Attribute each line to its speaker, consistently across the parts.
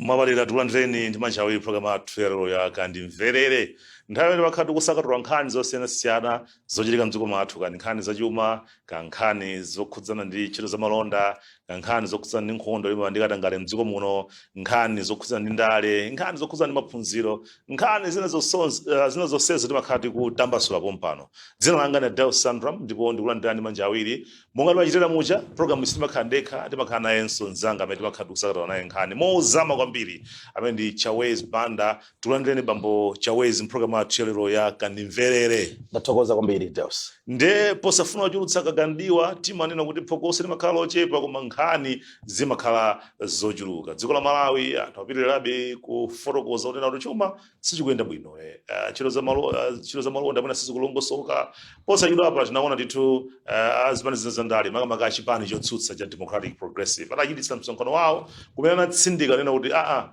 Speaker 1: Mwabalira, tikulandireni ndi manja awiri programu yathu yalero ya Kandimverere, nthawi imene timakhala tikusakatula nkhani zosiyanasiyana zochitika mdziko mwathu, kani nkhani zachuma, ka nkhani zokhudzana ndi ntchito zamalonda, ka nkhani zokhudzana ndi nkhondo yolimbana ndi katangale mdziko muno, nkhani zokhudzana ndi ndale, nkhani zokhudzana ndi maphunziro, nkhani zina zonsezo timakhala tikutambasula pompano. Dzina langa ndi Del Sandram ndipo ndikulandirani manja awiri. Monga timachitira muja, programu sitimakhala ndekha, timakhala nayenso mzanga amene timakhala tikusakatula naye nkhani mozama kwambiri, amene ndi Chawezi Banda. Tikulandireni, Bambo Chawezi, mpulogalamu yathu yalero ya Kandimverere.
Speaker 2: Ndathokoza kwambiri, Deus.
Speaker 1: Nde posafuna kuchulutsa kagandiwa, timanena kuti phokoso limakhala lochepa koma nkhani zimakhala zochuluka. Dziko la Malawi, anthu apitirirabe kufotokoza kunena kuti chuma sichikuyenda bwino, ntchito za malonda mwina sizikulongosoka. Posachedwa apa tinaona ndithu azipani zina zandale, makamaka achipani chotsutsa cha Democratic Progressive, adachititsa msonkhano wawo kumene anatsindika kunena kuti aa,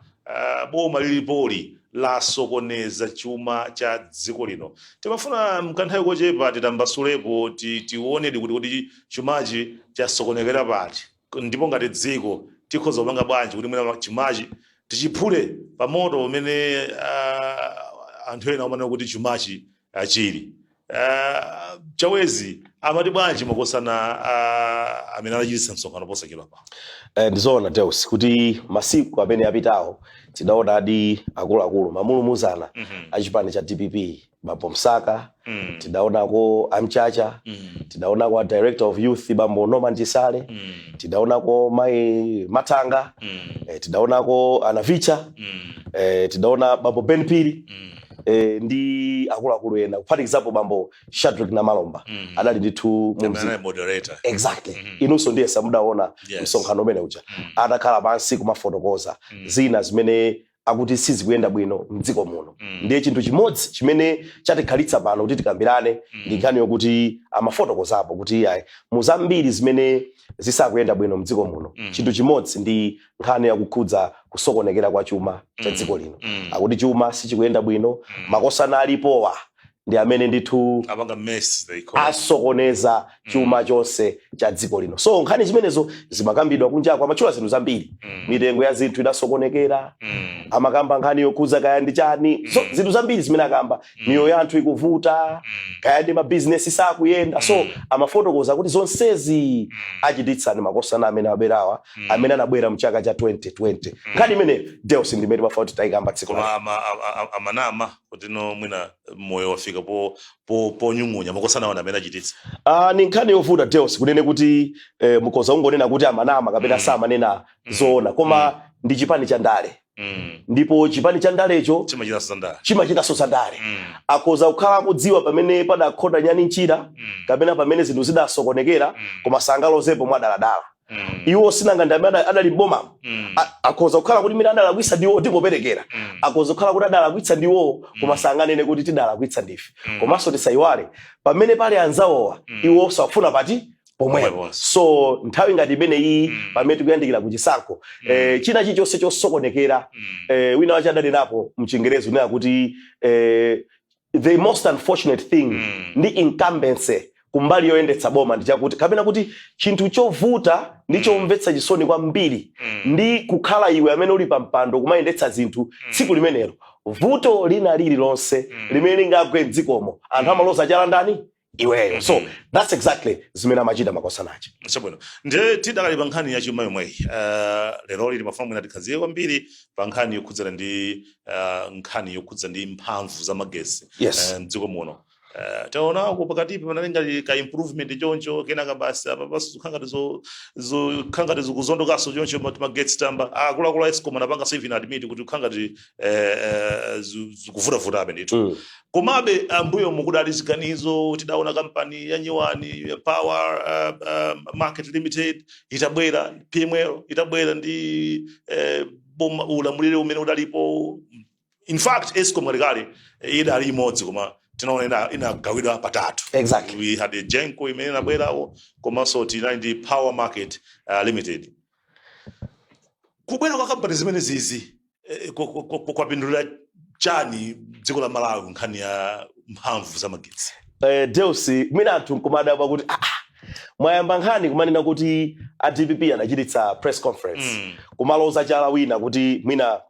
Speaker 1: boma lilipoli lasokoneza chuma cha dziko lino. Timafuna mkanthawi kochepa titambasulepo, tionedi kuti chumachi chasokonekera pati, ndipo ngati dziko tikhoza kupanga bwanji kuti mwina chumachi tichiphule pa moto umene anthu ena amanena kuti chumachi chili. Chawezi, amati bwanji makosana amene anachititsa msonkhano posachedwa pa?
Speaker 2: Ndizoona, Deus, kuti masiku amene apitawo tidaonadi akuluakulu mamulumuzana achipani cha DPP, Bambo Msaka, tidaonako Amchacha, tidaonako a Director of Youth, Bambo Norman Chisale, tidaonako Mai Matanga, tidaonako Anavicha, tidaona Bambo Ben Phiri ndi akuluakulu ena, kuphatikizapo Bambo Shadrack Namalomba, adali ndithu mu
Speaker 1: Amene anali moderator.
Speaker 2: Exactly. Inunso ndiye samudaona msonkhano umene uja, atakhala pansi kumafotokoza zina zimene akuti sizikuyenda bwino mdziko muno. Ndiye chinthu chimodzi chimene chatikhalitsa pano kuti tikambirane ndi nkhani yokuti amafotokozapo kuti ayi, muzambiri zimene zisakuyenda bwino mdziko muno, chinthu chimodzi ndi nkhani yakukhudza kusokonekera kwa chuma cha dziko lino. Akuti chuma sichikuyenda bwino, makosana alipowa ndi amene ndithu
Speaker 1: apanga mess the economy,
Speaker 2: asokoneza chuma chonse cha dziko lino. So nkhani zimenezo zimakambidwa kunjako, amatchula zinthu zambiri, mitengo ya zinthu idasokonekera, amakamba nkhani yokhudza kaya ndi chani, so zinthu zambiri zimene akamba, miyoyo ya anthu ikuvuta, kaya ndi mabizinesi sakuyenda. So amafotokoza kuti zonsezi achititsa ndi makosana amene abwerawa, amene anabwera mchaka cha 2020. Nkhani imene, Deus, ndimene timafuna kuti tayikamba tsiku
Speaker 1: Koma
Speaker 2: la
Speaker 1: amanama kuti no, mwina moyo wafika po ponyung'unya, makosana awo amene achititsa?
Speaker 2: Ah, ni nkhani yovuta, Deus, kunene kuti mukhoza kungonena kuti amanama kapena samanena zoona, koma ndi chipani cha ndale, ndipo chipani cha ndalecho
Speaker 1: chimachita zandale.
Speaker 2: Chimachitanso zandale. Akhoza kukhala akudziwa pamene padakhota nyani mchira kapena pamene zinthu zidasokonekera, koma sangalozepo mwadaladala. Iwo sinanga ndi amene adali mbomamo. Akhoza kukhala kuti mene adalakwitsa ndiwo, tingoperekera, akhoza kukhala kuti adalakwitsa ndiwo, koma sanganene kuti tidalakwitsa ndife. Komanso tisayiwale, pamene pali anzawowa, iwo safuna pati pomwepo.
Speaker 1: Pomweponso.
Speaker 2: So nthawi ngati imeneyi, pamene tikuyandikira kuchisankho, china chilichonse chosokonekera, wina wache adanenapo mchingerezi unena kuti the most unfortunate thing ndi incumbency kumbali yoyendetsa boma ndi chakuti, kapena kuti chinthu chovuta ndi chomvetsa chisoni kwambiri ndi kukhala iwe amene uli pa mpando kumayendetsa zinthu tsiku limenelo, vuto lina lililonse limene lingagwe mdzikomo, anthu amaloza chala ndani? Iweyo. So that's exactly zimene amachita makosanachi.
Speaker 1: Chabwino, ndiye tidakali pa nkhani ya chuma yomweyi. Lero lili mafuna mwina tikhazike kwambiri pa nkhani yokhudzana ndi nkhani yokhudza ndi mphamvu za magesi mdziko muno. Taonako pakatipa panali ngati ka improvement choncho, kenaka basi apa basi zikukhala ngati zikukhala ngati zikuzondokanso choncho, magetsi tamba akuluakulu a ESCOM anapanganso even admit kuti kukhala ngati zikuvutavutabe ndithu. Komabe ambuyo mukudali ziganizo, tidaona kampani ya nyuwani ya Power Market Limited itabwera, PML itabwera ndi boma, ulamuliro umene udalipo. In fact, ESCOM kalekale idali imodzi, koma tinaona inagawidwa patatu. We had a EGENCO imene inabwerawo, komanso tinali ndi Power Market Limited. Kubwera kwa kampani zimene zizi kwapindulira chani dziko la Malawi nkhani ya mphamvu za magetsi?
Speaker 2: Deus, mwina anthu nkumadabwa kuti mwayamba nkhani kumanena kuti A DPP anachititsa press conference kumaloza chala wina kuti mwina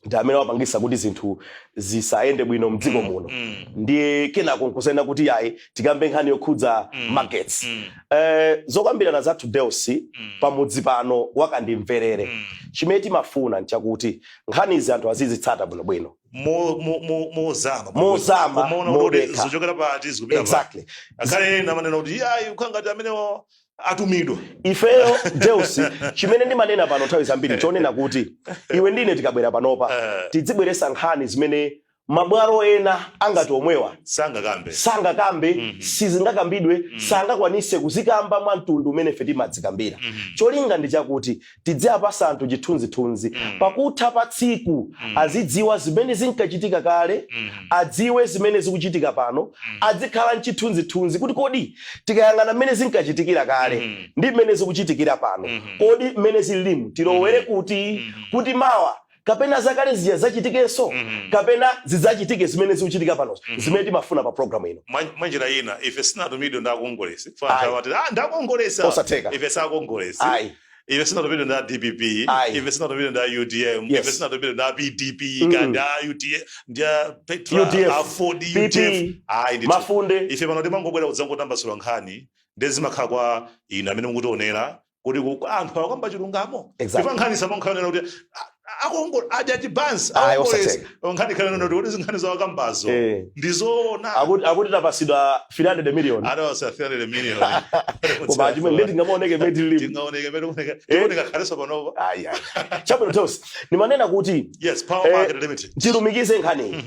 Speaker 2: ndi amene wapangisa kuti zinthu zisayende bwino mdziko muno, ndiye kenako nkusena kuti ayi, tikambe nkhani yokhudza magetsi. Zokambirana zathu, Deusi, pamudzi pano wakandimverere, chimene timafuna nchakuti nkhanizi anthu azizitsata bwinobwino.
Speaker 1: Mozama.
Speaker 2: Mozama,
Speaker 1: Kumaona kuti
Speaker 2: modekha.
Speaker 1: zochokera pati, zikupita pati. Akhale ena amanena kuti iyayi, ukhala ngati amene atumidwa.
Speaker 2: Ifeyo, Deus, chimene ndimanena pano nthawi zambiri chonena kuti iwe ndine tikabwera panopa, tidzibweresa nkhani zimene mabwalo ena angati omwewa
Speaker 1: sangakambe.
Speaker 2: Sangakambe, sizingakambidwe, sangakwanise kuzikamba mwa mtundu umene ife timadzikambira. Cholinga ndi chakuti tidziapasa anthu chithunzithunzi, pakutha pa tsiku azidziwa zimene zinkachitika kale, adziwe zimene zikuchitika pano, adzikhala mchithunzithunzi kuti kodi tikayang'ana mmene zinkachitikira kale ndi mmene zikuchitikira pano, kodi mmene zililimu tilowere kuti, kuti mawa kapena zakale zija zachitikenso, kapena zidzachitike zimene zikuchitika panozo, zimene timafuna pa programu ino.
Speaker 1: Mwanjira ina, ife sinatumidwe ndi akongolesi.
Speaker 2: Ayi.
Speaker 1: Ah, ndi akongolesi.
Speaker 2: Osatheka.
Speaker 1: Ife sakongolesi.
Speaker 2: Ayi.
Speaker 1: Ife sinatumidwe ndi a DPP.
Speaker 2: Ayi.
Speaker 1: Ife sinatumidwe ndi a UTM. Ife sinatumidwe ndi a PDP, ka ndi a UTM, ndi a Petra,
Speaker 2: UDF.
Speaker 1: A Ford,
Speaker 2: PP.
Speaker 1: UDF, ayi ndithu.
Speaker 2: Mafunde.
Speaker 1: Ife pano timangobwera kudzangotambasula nkhani, ndi zimakhala kwa inu amene mukutionera kuti anthu akamba chilungamo. Ife nkhani samankhanena kuti akongo adya chibansi.
Speaker 2: Ayi,
Speaker 1: akongolesi.
Speaker 2: Osatheka.
Speaker 1: Nkhani khanena kuti zinkhani zawakambazo ndizoona.
Speaker 2: Akuti tapasidwa 300 million.
Speaker 1: Adawasa 300 million.
Speaker 2: Koma achimwe ndeti ngamaoneke mmene tililimu.
Speaker 1: Tingaoneke pene kuoneka, tikuoneka khaleso panopa.
Speaker 2: Ayi, ayi, chabwino Deus, nimanena kuti
Speaker 1: Yes, Power Market Limited.
Speaker 2: Tilumikize nkhaniyi.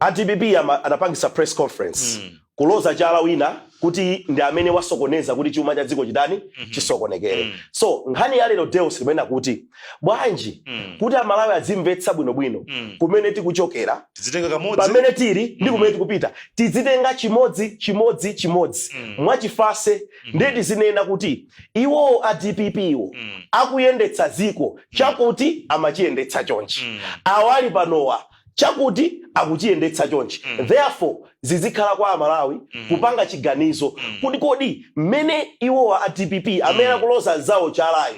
Speaker 2: A DPP anapangisa press conference kuloza chala wina kuti ndi amene wasokoneza kuti chuma cha dziko chitani? Chisokonekere. So nkhani ya lero, Deus, limanena kuti bwanji kuti Amalawi adzimvetsa bwinobwino kumene tikuchokera,
Speaker 1: tizitenga kamodzi,
Speaker 2: pamene tili ndi kumene tikupita, tizitenga chimodzi chimodzi chimodzi mwachifase, ndiye tizinena kuti iwowo a DPP iwo akuyendetsa ziko chakuti amachiyendetsa chonchi, awali panowa chakuti akuchiyendetsa chonchi. Therefore zizikhala kwa Amalawi kupanga chiganizo kuti kodi mmene iwowa a DPP amene akuloza anzawo chalayo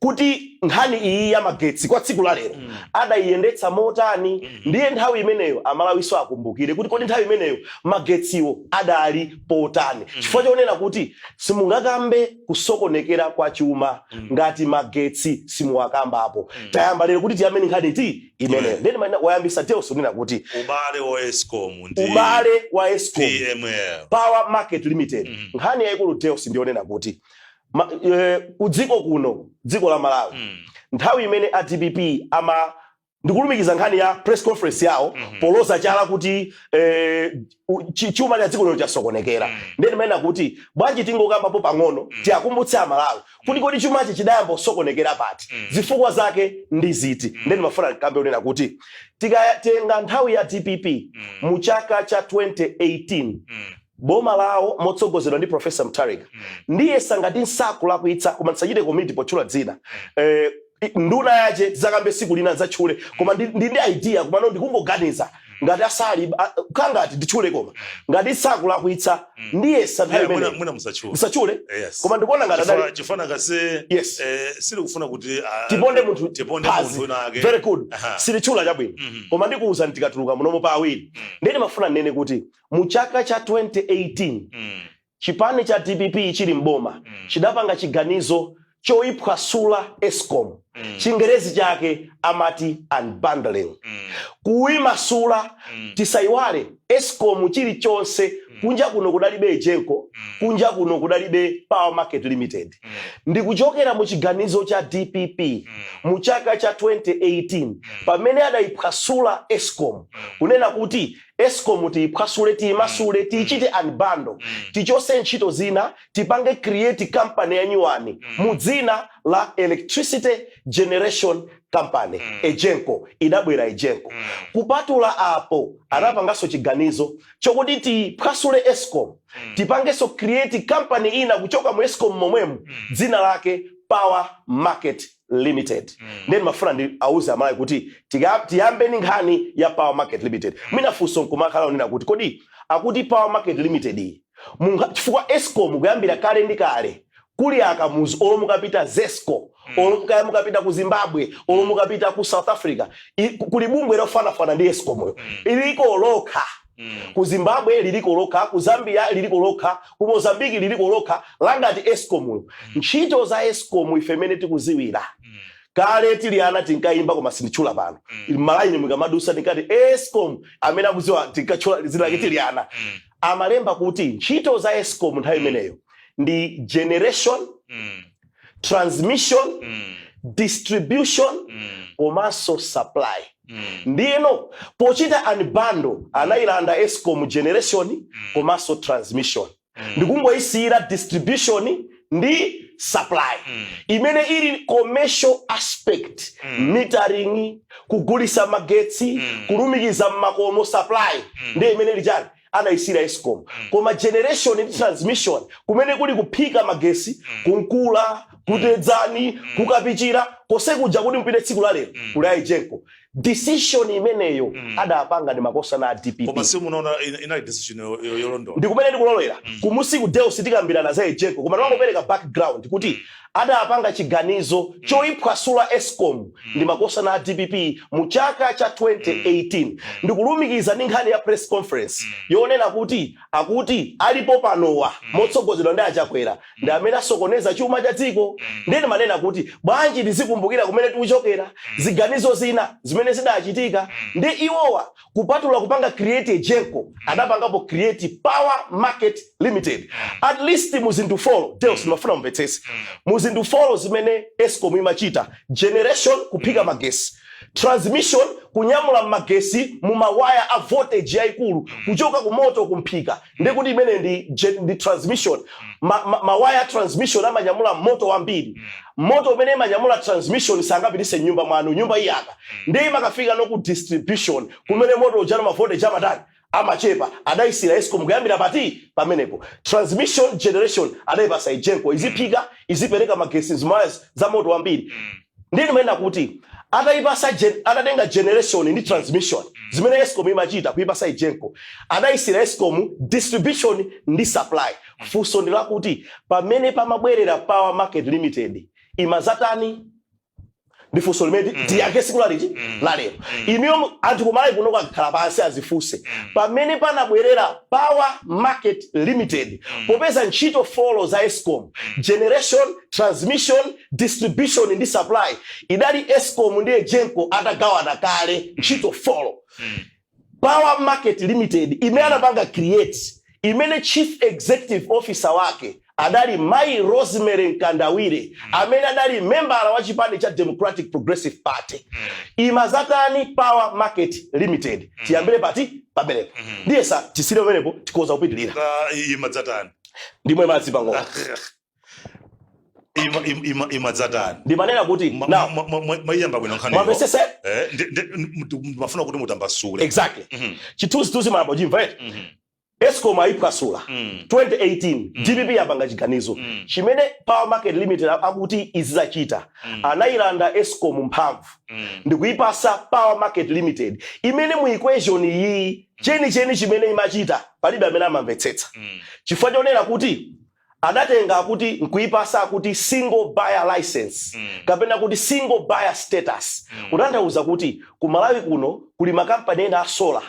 Speaker 2: kuti nkhani iyi ya magetsi kwa tsiku la lero adayiyendetsa motani, ndiye nthawi imeneyo Amalawiso akumbukire kuti kodi nthawi imeneyo magetsiwo adali potani, chifukwa chonena kuti simungakambe kusokonekera kwa chuma ngati magetsi simuwakambapo. Tayamba lero kuti tiyambe nkhani ti imeneyo. Ndeni manena wayambisa Deus kunena kuti
Speaker 1: ubale wa ESCOM ndi
Speaker 2: ubale wa ESCOM,
Speaker 1: PML,
Speaker 2: Power Market Limited. Nkhani yayikulu, Deus, ndionena kuti kudziko kuno, dziko la Malawi, nthawi imene a DPP ama, ndikulumikiza nkhani ya press conference yawo poloza chala kuti chuma cha dziko lino chasokonekera, ndiye ndimanena kuti bwanji tingokambapo pang'ono, tiakumbutse Amalawi kuti kodi chumachi chidayamba kusokonekera pati, zifukwa zake ndi ziti. Ndiye ndimafuna kambe kunena kuti tikatenga nthawi ya DPP mu chaka cha 2018, boma lawo motsogozedwa ndi Professor Mutharika, ndiye sangati nsakulakwitsa, koma ndisachite komiti potchula dzina, nduna yache tizakambe siku lina zatchule, koma ndi idea, komano ndikungoganiza ngati asali kangati nditchule, koma ngati sakulakwitsa ndiye nthawi imeneyo.
Speaker 1: Mwina musatchule.
Speaker 2: Musatchule.
Speaker 1: Yes.
Speaker 2: Koma ndikuona ngati adali
Speaker 1: Chifana kase silikufuna kuti
Speaker 2: tiponde munthu
Speaker 1: tiponde
Speaker 2: phazi.
Speaker 1: Munthu wina ake.
Speaker 2: Very good. Silitchula, chabwino. Koma ndikuwuza tikatuluka munomo pa awiri. Ndiye ndimafuna ndinene kuti mu chaka cha 2018, chipani cha DPP chili mboma, chidapanga chiganizo choyiphwasula ESCOM. Chingerezi chake amati unbundling, kuyimasula. Tisayiwale, ESCOM chilichonse kunja kuno kudalibe EGENCO, kunja kuno kudalibe Power Market Limited. Ndikuchokera mu chiganizo cha DPP mu chaka cha 2018 pamene adayiphwasula ESCOM, kunena kuti ESCOM tiyiphwasule, tiyimasule, tiyichite unbundle, tichose ntchito zina, tipange create company ya nyuwani mu dzina la Electricity Generation Company, EGENCO. Idabwera EGENCO. Kupatula apo, anapanganso chiganizo chokuti tiphwasule ESCOM, tipangenso create company ina kuchoka mu ESCOM momwemu, dzina lake Power Market Limited. Ndiye ndimafuna ndi auze Amalawi kuti tiyambe ndi nkhani ya Power Market Limited. Mwina funso nkumakhala unena kuti kodi akuti Power Market Limited iyi chifukwa ESCOM kuyambira kale ndi kale Kuli Akamuzu, olo mukapita ZESCO, olo mukapita ku Zimbabwe, olo mukapita ku South Africa, kuli bungwe lofanafana ndi ESCOM yo, iliko lokha. Ku Zimbabwe liliko lokha, ku Zambia liliko lokha, ku Mozambiki liliko lokha langati ESCOM yo. Ntchito za ESCOM ife imene tikuziwira, kale tili ana tinkayimba, koma sinditchula pano. Malaini mukamadusa tinkati ESCOM, amene akuziwa tinkatchula zina lake tili ana. Amalemba kuti ntchito za ESCOM nthawi imeneyo ndi generation, transmission, distribution komanso supply. Ndiyeno pochita unbundle anayilanda ESCOM generation komanso transmission, ndikungoyisiyira distribution ndi supply, imene ili commercial aspect, metering, kugulisa magetsi, kulumikiza mmakomo, supply ndiye imene ili chani, anayisira ESCOM. Koma generation ndi transmission, kumene kuli kuphika magesi, kunkula, kutedzani, kukapichira kose kuja, kuti mpite tsiku la lero kuli a EGENCO. Decision imeneyo adapanga ndi makosana a DPP.
Speaker 1: Koma simunaona inali decision yolondola?
Speaker 2: Ndi kumene ndikulolera kumusiku, Deus. Tikambirana za EGENCO, koma timangopereka background kuti adapanga chiganizo choyiphwasula ESCOM ndi makosana a DPP mu chaka cha 2018. Ndikulumikiza ndi nkhani ya press conference yonena kuti akuti alipo panowa motsogozedwa ndi Achakwera ndi amene asokoneza chuma cha dziko. Ndeni manena kuti bwanji tizikumbukira kumene tikuchokera, ziganizo zina zimene zidachitika ndi iwowa. Kupatula kupanga create EGENCO, adapangapo create Power Market Limited. At least mu zinthu four, Deus, ndimafuna mumvetsese, mu zinthu four zimene ESCOM imachita: generation, kuphika magesi; transmission, kunyamula magesi mu mawaya a voltage yayikulu kuchoka ku moto kumphika, ndikuti imene ndi transmission. Mawaya a transmission amanyamula moto wambiri. Moto umene imanyamula transmission sangapitise nyumba mwanu, nyumba iyaka. Ndiye imakafika no ku distribution, kumene moto ujano ma voltage amatani, amachepa. Adayisira ESCOM kuyambira pati pamenepo. Transmission, generation adayipasa EGENCO, iziphika, izipereka magesi zimawaya za moto wambiri. Ndiye ndimayenda kuti atayipasa atatenga generation ndi transmission zimene ESCOM imachita kuyipasa EGENCO, adayisira ESCOM distribution ndi supply. Funso ndi lakuti pamene pamabwerera Power Market Limited imazatani? Ndi funso limene tiyankhe siku laliti lalero. Inuyo anthu kumalawi kuno kakhala pansi azifunse, pamene panabwerera Power Market Limited, popeza ntchito four za ESCOM, generation, transmission, distribution ndi supply, idali ESCOM ndi EGENCO atagawana kale ntchito four, Power Market Limited imene anapanga create, imene chief executive officer wake adali Mai Rosemary Mkandawire, amene adali membala wa chipani cha Democratic Progressive Party, imazatani Power Market Limited? Tiyambire pati pamenepo. Ndiye sa tisire pamenepo, tikhoza kupitilira.
Speaker 1: Imadzatani?
Speaker 2: Ndimwe madzi pang'ono.
Speaker 1: Imadzatani?
Speaker 2: Ndimanena kuti now
Speaker 1: Mwayiyamba bwino nkhaniyo.
Speaker 2: Mwamvesese?
Speaker 1: Eh, ndimafuna kuti mutambasule.
Speaker 2: Exactly. Chithunzithunzi mwambo chimva eti? ESCOM ayiphwasula 2018, DPP yapanga chiganizo chimene Power Market Limited akuti izizachita. Anayilanda ESCOM mphamvu ndikuyipasa Power Market Limited, imene mu equation iyi chenicheni chimene imachita palibe amene amamvetsetsa, chifukwa chonena kuti adatenga kuti nkuyipasa kuti single buyer license kapena kuti single buyer status, kutanthauza kuti ku Malawi kuno kuli makampani ena a solar,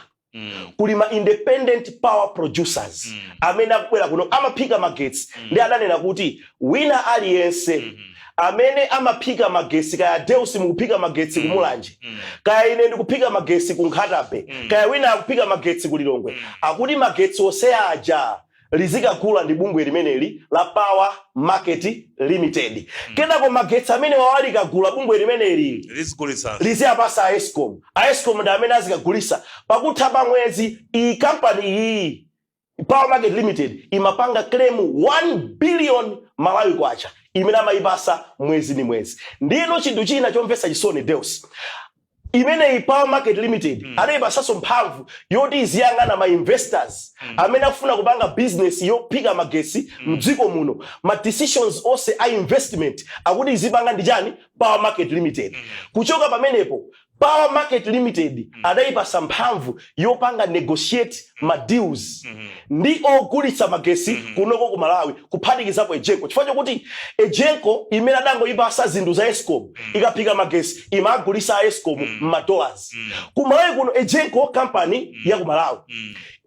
Speaker 2: kuli ma independent power producers amene akubwera kuno amaphika magetsi. Ndi adanena kuti wina aliyense amene amaphika magesi, kaya Deus mukuphika magetsi kumulanje, kaya ine ndikuphika magesi ku Nkhata Bay, kaya wina akuphika magetsi ku Lilongwe, akuti magetsi onse aja lizikagula ndi bungwe limeneli la Power Market Limited. Kenako magetsi amene wawalikagula bungwe limeneli
Speaker 1: lizigulitsa,
Speaker 2: liziyapasa a ESCOM. A ESCOM ndi amene azikagulisa pakutha pa mwezi. Iyi kampani iyi, Power Market Limited, imapanga claim 1 billion Malawi kwacha imene amayipasa mwezi ni mwezi. Ndino chinthu china chomvetsa chisoni, Deus, imeneyi Power Market Limited adayipasanso mphamvu yoti iziyang'ana ma investors amene akufuna kupanga business yophika magesi mdziko muno. Ma decisions onse a investment akuti izipanga ndi chani? Power Market Limited. Kuchoka pamenepo Power Market Limited adayipasa mphamvu yopanga negotiate ma deals ndi ogulitsa magesi kunoko ku Malawi, kuphatikizapo Egenco, chifukwa chokuti Egenco imene adangoyipasa zinthu za Escom, ikaphika magesi imagulisa a Escom ma dollars. Ku Malawi kuno Egenco company ya ku Malawi,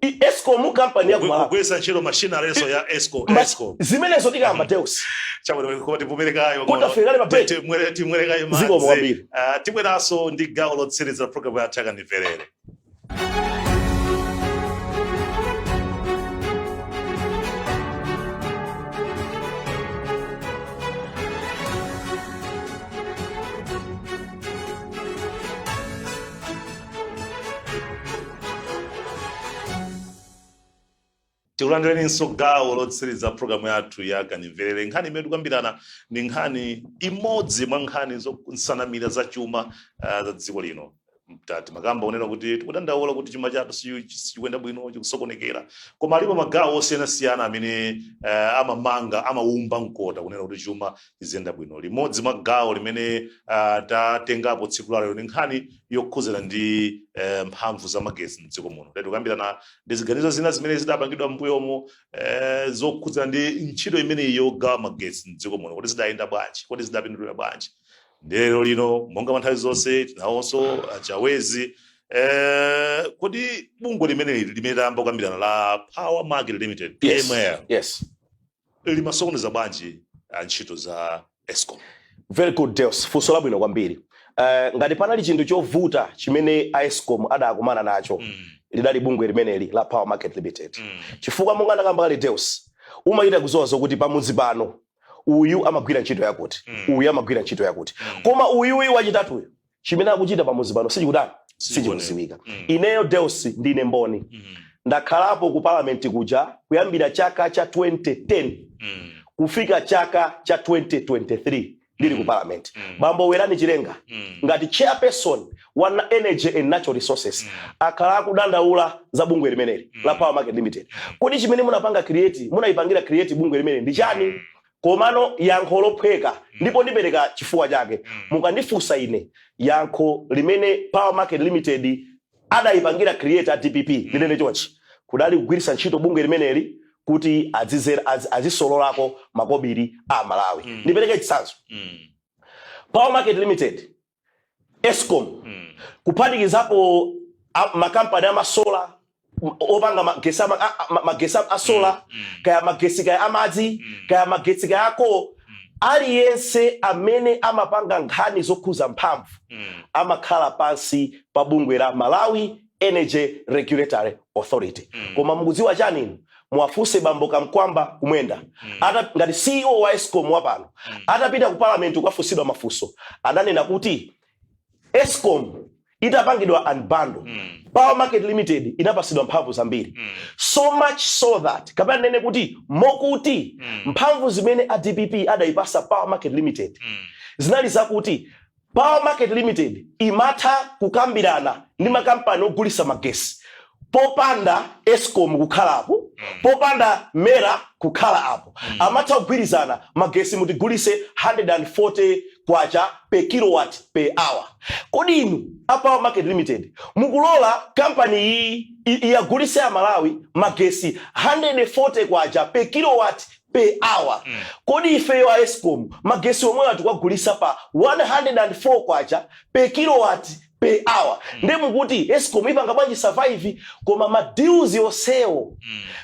Speaker 2: Escom company ya ku Malawi.
Speaker 1: Kugwiritsa ntchito machinery ya Escom. Escom.
Speaker 2: Zimenezo tikamba, Deus.
Speaker 1: Chabwino, koma tipumirekayo.
Speaker 2: Kuti afikale pa break.
Speaker 1: Timwerekayo.
Speaker 2: Zikomo kwambiri.
Speaker 1: Tibweranso ndi gawo lotsiriza program yathu ya Kandimverere. Tikulandireninso gawo lotsiriza programu yathu ya Kandimverere. Nkhani imene tikukambirana ndi nkhani imodzi mwa nkhani zonsanamira za chuma za dziko lino. Tati makamba kunena kuti tikudandaula kuti chuma chathu sichikuyenda bwino, chikusokonekera, koma alipo magawo osiyanasiyana amene amamanga, amawumba mkota kunena kuti chuma chiziyenda bwino. Limodzi mwa gawo limene tatengapo tsiku lalero ndi nkhani yokhuzana ndi mphamvu za magetsi mdziko muno. Tikukambirana ndi ziganizo zina zimene zidapangidwa m'mbuyomo zokhudzana ndi ntchito imeneyi yogawa magetsi mdziko muno, kuti zidayenda bwanji, kodi zidapindulira bwanji. Lero lino, monga mwa nthawi zonse, tinawonso Chawezi. Kodi bungwe limeneli limene tayamba kukambirana la Power Market Limited, PML, limasokoneza bwanji ntchito za Escom?
Speaker 2: Very good, Deus, funso labwino kwambiri. Ngati panali chinthu chovuta chimene Escom adakumana nacho, lidali bungwe limeneli la Power Market Limited, chifukwa monga ndakamba kale, Deus, umachita kudziwa zokuti pamudzi pano uyu amagwira ntchito yakuti, uyu amagwira ntchito yakuti, koma uyuyu wachitatuyu chimene akuchita pamudzi pano sichikutani, sichikudziwika. Ineyo, Deus, ndine mboni. Ndakhalapo ku parliament kuja kuyambira chaka cha 2010 kufika chaka cha 2023 ndili ku parliament. Bambo Werani Chilenga, ngati chairperson wa Energy and Natural Resources, akhala akudandaula za bungwe limeneli la Power Market Limited. Kodi chimene munapanga create, munayipangira create bungwe limeneli ndi chani? Komano yankho lophweka, ndipo ndipereka chifukwa chake mukandifunsa ine, yankho limene Power Market Limited adayipangira create a DPP, ndinene chonchi, kudali kugwiritsa ntchito bungwe limeneli kuti azisololako makobiri a Malawi. Ndipereke chitsanzo. Power Market Limited, Escom, kuphatikizapo makampani ama solar, opanga magesi magesi a solar, kaya magesi kaya amadzi, kaya magetsi kaya ako, aliyense amene amapanga nkhani zokhuza mphamvu amakhala pansi pa bungwe la Malawi Energy Regulatory Authority. Koma mukudziwa chani inu? Muwafunse bambo Kamkwamba Kumwenda, ngati CEO wa Escom wapano, atapita ku parliament kukafunsidwa mafunso, adanena kuti Escom itapangidwa unbundle, Power Market Limited inapasidwa mphamvu zambiri, so much so that, kapena nene kuti mokuti, mphamvu zimene a DPP adayipasa Power Market Limited zinali zakuti Power Market Limited imatha kukambirana ndi makampani ogulisa magesi popanda Escom kukhalapo, popanda MERA kukhala apo. Amatha kugwirizana, magesi mutigulise 140 kwacha per kilowatt per hour. Kodi inu a Power Market Limited mukulola kampani iyi iyagulise Amalawi magesi 140 kwacha per kilowatt per hour? Kodi ifeyo a Escom magesi omwewa tikagulisa pa 104 kwacha per kilowatt per hour. Nde mukuti Escom ipanga bwanji survive? Koma ma deals yonsewo,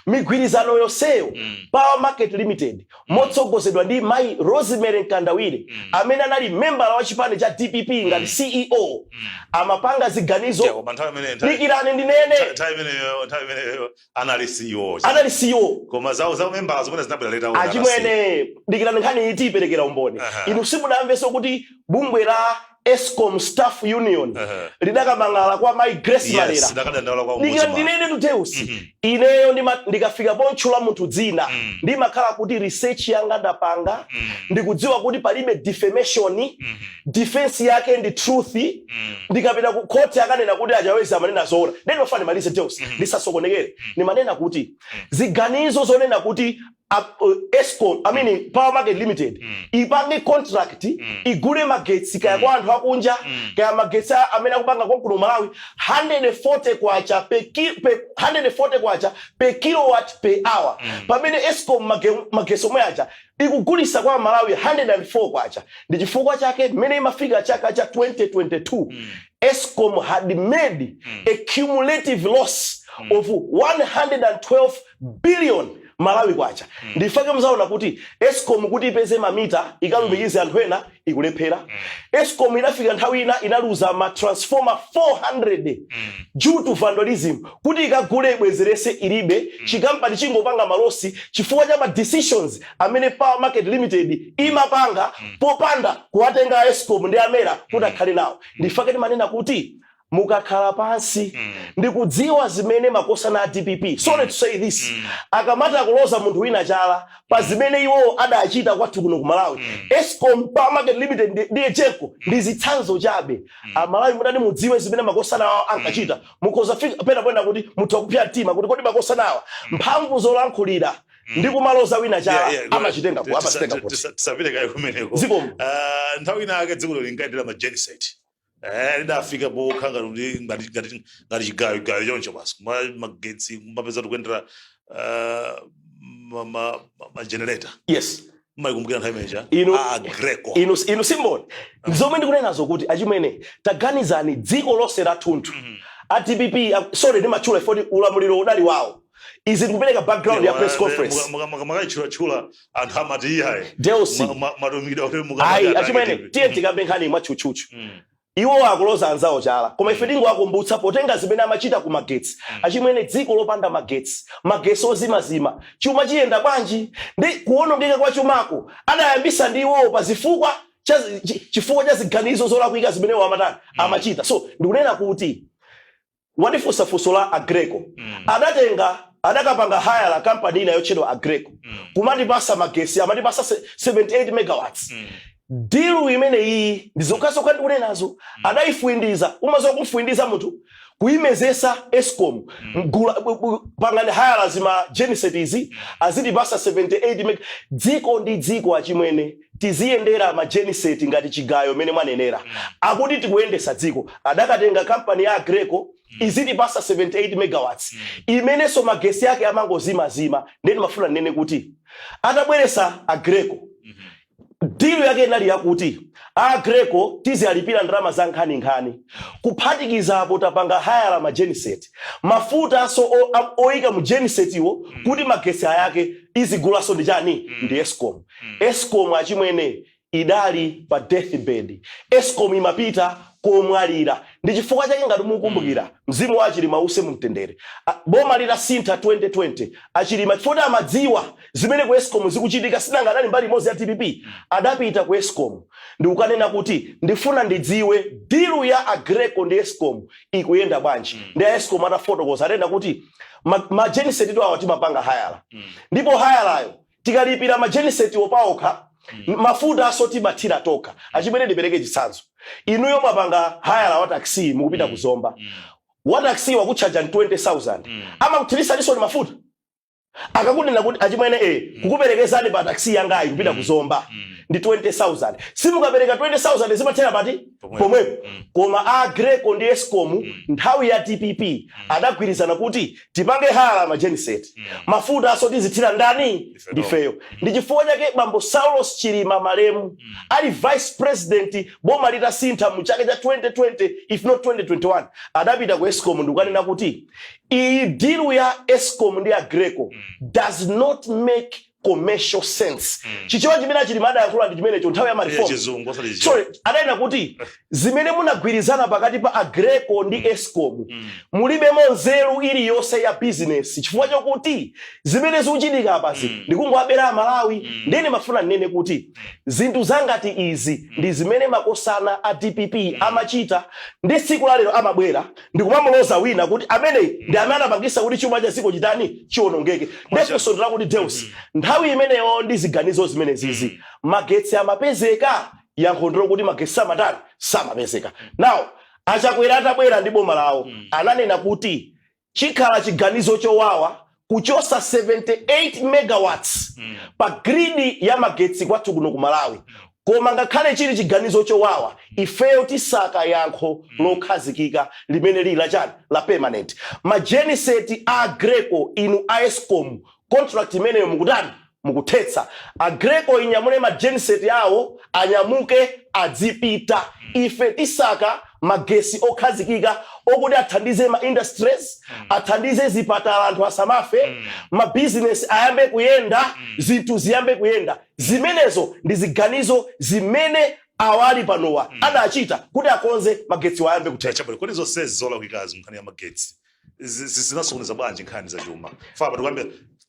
Speaker 2: migwirizano yonseyo, Power Market Limited motsogozedwa ndi mayi Rosemary Mkandawire, amene anali membala wa chipani cha DPP ngati CEO, amapanga ziganizo.
Speaker 1: Yeah, koma nthawi imene
Speaker 2: Dikirani ndinene.
Speaker 1: Nthawi imeneyo anali CEO.
Speaker 2: Anali CEO.
Speaker 1: Koma zawo za membala zimene zinabwera later on.
Speaker 2: Achimwene, dikirani, nkhani iyi tiyiperekera umboni. Inu simunamvenso kuti bungwe la Escom Staff Union lidakamang'ala kwa mayi Grace Malera?
Speaker 1: Yes, ndakadandaula kwa
Speaker 2: Dikira
Speaker 1: ombudsman.
Speaker 2: ndinene tu, Deus. Ineyo ndikafika pontchula munthu dzina, ndimakhala kuti research yanga ndapanga, ndikudziwa kuti palibe defamation, defense yake ndi truth. Ndikapita ku court akanena kuti Achawezi amanena zoona. Ndinofuna ndimalize, Deus, ndisasokonekere. Ndimanena kuti ziganizo zonena kuti Escom, I mean Power Market Limited, ipange contract, igule magetsi kaya kwa anthu akunja, kaya magetsi amene akupanga konkuno Malawi, 140 kwacha per 140 kwacha per kilowatt per hour, pamene Escom magetsi omwe aja ikugulisa kwa Malawi 104 kwacha. Ndi chifukwa chake mmene imafika chaka cha 2022, Escom had made a cumulative loss of 112 billion Malawi kwacha. Ndifake muzaona kuti Escom kuti ipeze mamita ikalumikize anthu ena ikulephera. Escom inafika nthawi ina inaluza ma transformer 400 due to vandalism. Kuti ikagule ibwezerese ilibe. Chikampani chingopanga ma loss chifukwa cha ma decisions amene Power Market Limited imapanga popanda kuwatenga Escom ndi a MERA kuti akhale nawo. Ndifake timanena kuti mukakhala pansi ndikudziwa zimene makosana a DPP, sorry to say this, akamati akuloza munthu wina chala pa zimene iwo adachita kwathu kuno ku Malawi, Escom, Power Market Limited ndi EGENCO ndi zitsanzo chabe. Amalawi mutati mudziwe zimene makosana awo ankachita, mukhoza fika pena pena kuti mutha kupsa mtima kuti kodi makosana awa mphamvu zolankhulira ndi kumaloza wina chala amazitenga kuti?
Speaker 1: Tisapite kaye kumeneko.
Speaker 2: Zikomo.
Speaker 1: Ah, nthawi ina ake dziko linkayendera ma genset, lidafika pokha ngati ngati chigayo choncho basi, kuma magetsi kumapeza tikuyendera ma generator. Mmayikumbukira nthawi imeneja? Aggreko.
Speaker 2: Inu simboni zomwe ndikunenazo kuti achimwene, taganizani, dziko lonse lathunthu, a DPP, sorry, ndimatchula ifoti ulamuliro udali wawo. Izi ndikupereka background ya press conference.
Speaker 1: Makayitchula anthu amati iyayi.
Speaker 2: Deus.
Speaker 1: Matumikidwa kuti
Speaker 2: Ayi achimwene, tiye tikambe nkhani mwatchutchutchu. Iwo akuloza anzawo chala, koma ife tingowakumbutsa potenga zimene amachita ku magetsi. Achimwene, dziko lopanda magetsi, magetsi ozimazima, chuma chiyenda bwanji? Ndi kuwonongeka kwa chumako adayambisa ndi iwowo pa zifukwa chifukwa cha ziganizo zolakwika zimene iwo amatani, amachita. So ndikunena kuti wandifunsa funso la Aggreko. Adatenga, adakapanga hire la kampani ina yotchedwa Aggreko kumatipasa magesi, amatipasa 78 megawatts. Deal imene iyi ndi zokhazokha ndikunenazo, adayifuindiza. Umazowa kumfuindiza munthu, kuyimezesa Escom, Mgula, pangani hire zima genset izi azitipasa 78 meg. Dziko ndi dziko achimwene, tiziyendera ma genset ngati chigayo mene mwanenera, akuti tikuyendesa dziko. Adakatenga kampani ya Aggreko izitipasa 78 megawatts, imenenso magesi ake amangozimazima. Ndeni mafuna nene kuti atabweresa Aggreko, deal yake inali yakuti Aggreko tiziyalipira ndalama za nkhaninkhani, kuphatikizapo tapanga hire ma genset, mafuta aso oyika mu genset iwo kuti magesi ayake izigulaso ndi chani? Ndi Escom. Escom achimwene idali pa deathbed. Escom imapita komwalira. Ndi chifukwa chake ngati mukumbukira, mzimu wa Achilima use mumtendere, boma litasintha 2020, Achilima chifukwa amadziwa zimene ku Escom zikuchitika, sinanga adali mbali imodzi ya DPP, adapita ku Escom ndikukanena kuti ndifuna ndidziwe deal ya Aggreko ndi Escom ikuyenda bwanji. Ndi a Escom atafotokoza, atenda kuti ma genset awa timapanga hire, ndipo hireyo tikalipira ma genset opaokha, mafuta aso timathira tokha. Achimene ndipereke chitsanzo, inuyo mwapanga hire wa taxi, mukupita ku Zomba, wa taxi wakutchaja 20,000, amakuthirisa ni mafuta. Akakunena kuti achimwene, kukuperekezani pa taxi yangayi kupita ku Zomba ndi 20,000, simukapereka 20,000 zimathera pati?
Speaker 1: Pomwepo.
Speaker 2: Pomwepo. Koma Aggreko ndi Escom nthawi ya DPP adagwirizana kuti tipange hire ma genset, mafuta aso tizithira ndani?
Speaker 1: Ifeyo.
Speaker 2: Ndifeyo. Ndi chifukwa chake bambo Saulos Chilima malemu ali vice president, boma litasintha mu chaka cha 2020, if not 2021, adapita ku Escom ndikukanena kuti iyi deal ya Escom ndi Aggreko does not make commercial sense. Chichewa chimene Achilima adayankhula ndi chimenecho nthawi ya ma reform.
Speaker 1: Chizungu osati Chichewa.
Speaker 2: Sorry, adanena kuti zimene munagwirizana pakati pa Aggreko ndi Escom mulibemo nzeru iliyonse ya business, chifukwa chokuti zimene zikuchitika apazi ndikungowabera Amalawi. Ndene mafuna ndinene kuti zinthu zangati izi ndi zimene makosana a DPP amachita, ndi tsiku la lero amabwera ndikumamuloza wina kuti amene ndi amene anapangisa kuti chuma cha dziko chitani? Chiwonongeke. Ndefunso ndila kuti Deus, nthawi imeneyo ndi ziganizo zimene zizi, magetsi amapezeka? Yankho ndilo kuti magetsi samatani? Samapezeka. Now Achakwera atabwera ndi boma lawo, ananena kuti chikhala chiganizo chowawa. Kuchosa 78 megawatts pa grid ya magetsi kwathu kuno ku Malawi. Koma ngakhale chili chiganizo chowawa, ifeyo tisaka yankho lokhazikika limene lili lachani? La permanent. Ma genset a Aggreko, inu a Escom, contract imeneyo mukutani? Mukuthetsa. Aggreko inyamule ma genset awo, anyamuke adzipita. Ife tisaka magesi okhazikika okuti athandize ma industries, athandize zipatala, anthu asamafe, mabizinesi ayambe kuyenda, zinthu ziyambe kuyenda. Zimenezo ndi ziganizo zimene awali panowa adachita kuti akonze magetsi ayambe kuthetsa.
Speaker 1: Chabwino, kodi zonsezi zolakwikazi nkhani ya magetsi zinasokoneza bwanji nkhani za chuma? Faba tikuyambe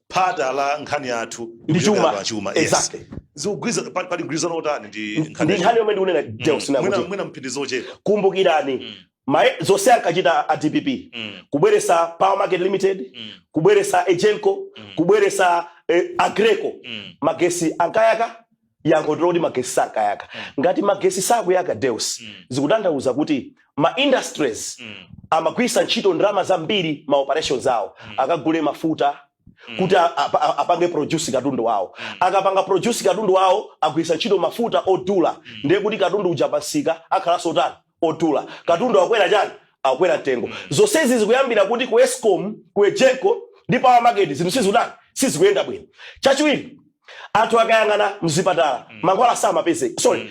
Speaker 1: phata la nkhani yathu
Speaker 2: ndi chuma.
Speaker 1: Pa chuma, yes.
Speaker 2: Exactly.
Speaker 1: Zikugwiza, pali mgwirizano otani ndi nkhani
Speaker 2: ndi
Speaker 1: ya
Speaker 2: nkhani
Speaker 1: chuma?
Speaker 2: yomwe ndikunena, Deus,
Speaker 1: Mwina
Speaker 2: nakuti
Speaker 1: mwina mphindi zochepa.
Speaker 2: Kumbukirani, zonse ankachita a DPP, kubweresa Power Market Limited, kubweresa Egenco, kubweresa Aggreko, magesi ankayaka? Yankho ndiloti magesi sankayaka. Ngati magesi sakuyaka, Deus, zikutanthauza kuti ma industries amagwisa ntchito ndalama zambiri ma operations awo, akagule mafuta kuti apange produce katundu wawo. Akapanga produce katundu wawo, agwisa ntchito mafuta odula, ndiye kuti katundu uja pasika akhalanso otani? Odula. Katundu akwera chani? Akwera mtengo. Zonsezi zikuyambira kuti ku Escom, ku Egenco ndi Power Market zinthu sizikutani? Sizikuyenda bwino. Chachiwiri, anthu akayang'ana mzipatala, mankhwala samapezeka, sorry,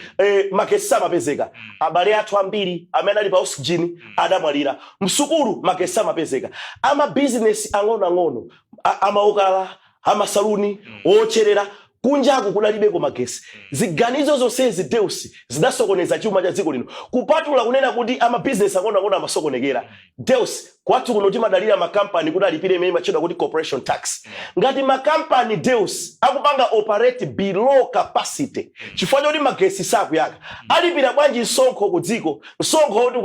Speaker 2: magesi samapezeka. Abale athu ambiri amene ali pa oxygen adamwalira. Msukulu magesi samapezeka. Amabizinesi ang'onoang'ono, amaokala, amasaluni, otcherera kunjaku kudalibeko magesi. Ziganizo zonsezi, Deus, zidasokoneza chuma cha dziko lino. Kupatula kunena kuti amabizinesi ang'onoang'ono amasokonekera, Deus, kwathu kuno timadalira makampani kuti alipire imene imatchedwa kuti corporation tax. Ngati makampani, Deus, akupanga operate below capacity chifukwa choti magesi sakuyaka, alipira bwanji msonkho ku dziko? Msonkho woti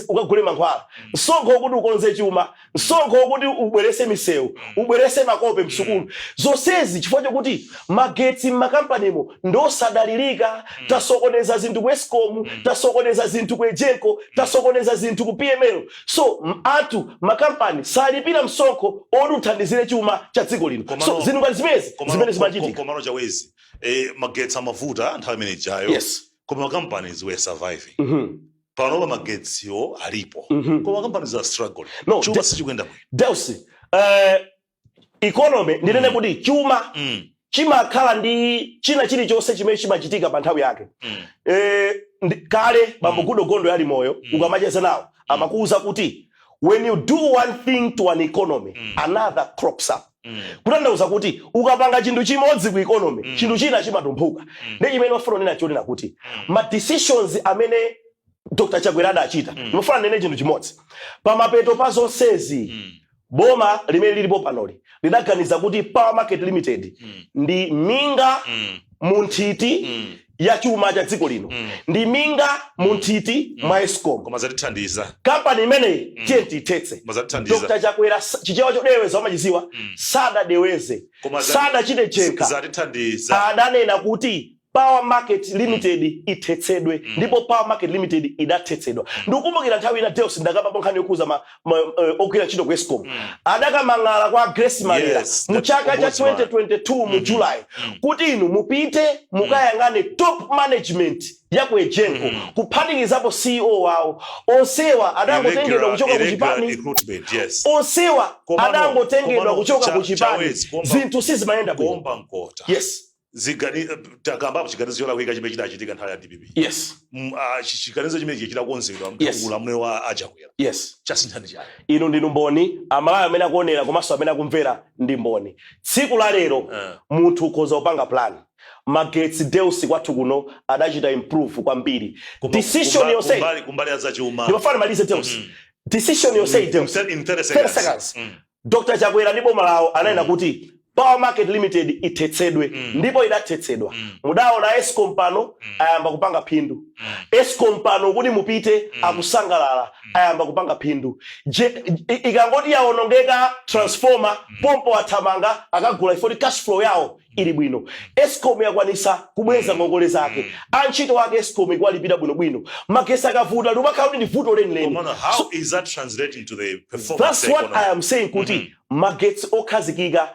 Speaker 2: ukagule mankhwala, msonkho wokuti ukonze chuma, msonkho wokuti ubwerese misewu, ubwerese makope msukulu, zonsezi chifukwa chokuti magetsi m'makampanimo ndosadalirika. Tasokoneza zinthu ku Escom, tasokoneza zinthu ku Egenco, tasokoneza zinthu ku PML. So anthu, makampani salipira msonkho oti uthandizire chuma cha dziko lino. So zinthu ngati zimenezi zimene zimachitika.
Speaker 1: Komano Chawezi, magetsi amavuta nthawi imene ijayo, koma ma companies were surviving. Panopa magetsiwo alipo, koma companies are struggling.
Speaker 2: No,
Speaker 1: chuma sichikuyenda bwino.
Speaker 2: Deus, economy, ndinene kuti chuma chimakhala ndi china chilichonse chimene chimachitika pa nthawi yake. Kale bambo Goodall Gondwe ali moyo, ukamacheza nawo amakuwuza kuti when you do one thing to an economy, another crops up. Kutanthauza kuti ukapanga chinthu chimodzi ku economy, chinthu china chimatumphuka. Ndi chimene mafuna kunena, chonena kuti ma decisions amene Dr Chakwera adachita, ndimafuna nene chinthu chimodzi pamapeto pa zonsezi. Boma limene lilipo panoli lidaganiza kuti Power Market Limited ndi minga mu nthiti ya chuma cha dziko lino, ndi minga mu nthiti mwa Escom.
Speaker 1: Koma zatithandiza.
Speaker 2: Kampani imeneyi tiye tiyithetse.
Speaker 1: Koma zatithandiza.
Speaker 2: Dr Chakwera, Chichewa chodeweza amachiziwa, sadadeweze,
Speaker 1: Koma
Speaker 2: sadachite jenkha.
Speaker 1: Zatithandiza.
Speaker 2: Adanena kuti Power Market Limited ithetsedwe, ndipo Power Market Limited idathetsedwa. Ndikukumbukira nthawi ina, Deus, ndakapapo nkhani yokhuza ogwira ntchito ku Escom adakamang'ala kwa Grace Malera mu chaka cha
Speaker 1: Ombudsman.
Speaker 2: 2022 mu July kuti inu mupite mukayang'ane top management ya ku Egenco, kuphatikizapo CEO wawo, onsewa adangotengedwa kuchoka ku
Speaker 1: Irregular
Speaker 2: chipani.
Speaker 1: recruitment, yes.
Speaker 2: Onsewa adangotengedwa
Speaker 1: Komano,
Speaker 2: kuchoka ku chipani.
Speaker 1: Chawezi,
Speaker 2: Zinthu sizimayenda bwino.
Speaker 1: Kuomba mkota, takambapo chiganizo cholakwika chimene chidachitika nthawi ya DPP. Chiganizo chimenechi chidakonzedwa ulamuliro wa aChakwera. Chasinthani chani?
Speaker 2: Inu ndinu mboni, Amalawi amene akuonera komanso amene akumvera ndi mboni. Tsiku la lero munthu ukhoza kupanga plan. Magetsi, Deus, kwathu kuno adachita improve kwambiri. Decision yonse
Speaker 1: Kumbali ya zachuma.
Speaker 2: Ndimafuna malize, Deus. Decision yonse, Deus,
Speaker 1: In 30
Speaker 2: 30
Speaker 1: seconds.
Speaker 2: seconds. Dr Chakwera ndi boma lawo ananena kuti Power Market Limited ithetsedwe, ndipo idathetsedwa. Mudaona Escom pano ayamba kupanga phindu. Escom pano kuti mupite akusangalala, ayamba kupanga phindu. Ikangoti yawonongeka transformer, pompo athamanga akagula ifoti cash flow yawo ili bwino. Escom yakwanisa kubweza ngongole zake. Antchito ake Escom ikuwalipira bwinobwino. Magesi akavuta, limakhala kuti ndi vuto lenileni.
Speaker 1: Komano how is that translating to the performance
Speaker 2: That's what
Speaker 1: economy?
Speaker 2: I am saying, kuti Magetsi okhazikika.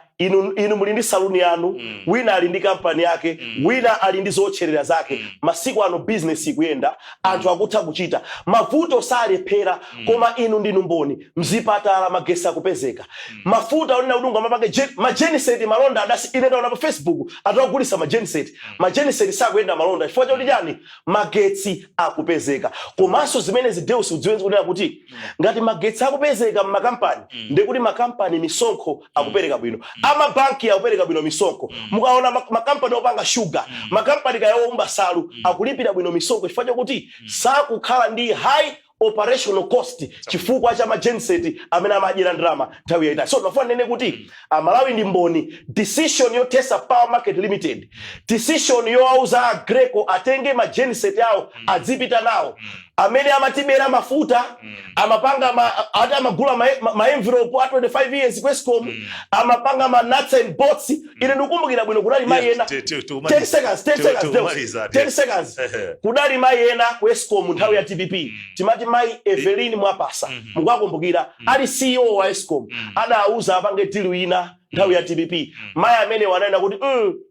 Speaker 2: Inu muli ndi saluni yanu, wina ali ndi kampani yake, wina ali ndi zotcherera zake. Masiku ano business ikuyenda, anthu akutha kuchita, mavuto salephera. Koma inu ndinu mboni, mzipatala magetsi akupezeka, mafuta onena kuti ungamapange ma genset malonda adasi. Ine ndaona pa Facebook atagulisa ma genset. Ma genset sakuyenda malonda chifukwa chakuti chani? Magetsi akupezeka. Komanso zimene Deus udziwenzi kunena kuti ngati magetsi akupezeka mmakampani, ndekuti makampani misonkho akupereka bwino, amabanki akupereka bwino misonkho. Mukaona makampani opanga shuga, makampani kaya owumba salu, akulipira bwino misonkho chifukwa chakuti sakukhala ndi high operational cost chifukwa cha ma genset amene amadyera ndalama nthawi yayitali. So ndimafuna nene kuti Amalawi ndi mboni, decision yothesa Power Market Limited, decision yowauza Aggreko atenge ma genset awo adzipita nawo, amene amatibera mafuta, amapanga ati amagula ma envelope a 25 years ku Escom, amapanga ma nuts and bolts. Ine ndikukumbukira bwino kudali mayi ena, 10 seconds, 10 seconds, Deus.
Speaker 1: Tikumaliza.
Speaker 2: 10 seconds. Kudali mayi ena ku Escom nthawi ya DPP, timati mayi Evelyn Mwapasa, mukakumbukira, ali CEO wa Escom, adauza apange deal ina nthawi ya DPP. Mayi amene wanena kuti,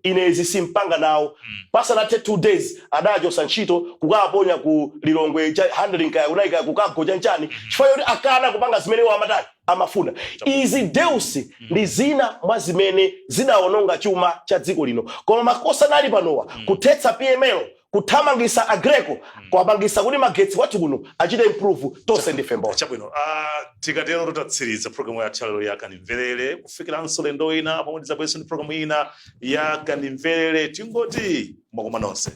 Speaker 2: ine izi simpanga nawo," pasanathe 2 days adachosa ntchito, kukaponya ku Lilongwe cha handling, kaya kunayika kukago chanchani, chifukwa choti akana kupanga zimene iwo amatani, amafuna. Izi, Deus, ndi zina mwa zimene zidawononga chuma cha dziko lino. Koma makosa ali panowa, kuthetsa PML, kuthamangisa Aggreko, kuwapangisa kuti magetsi kwathu kuno achite improve. Tonse ndife mboni.
Speaker 1: Chabwino, tikatero tutatsiriza programu yathu yalero ya Kandimverere. Kufikiranso lendo ina pomwe tidzabwerenso ndi programu ina ya Kandimverere, tingoti mwakoma nonse.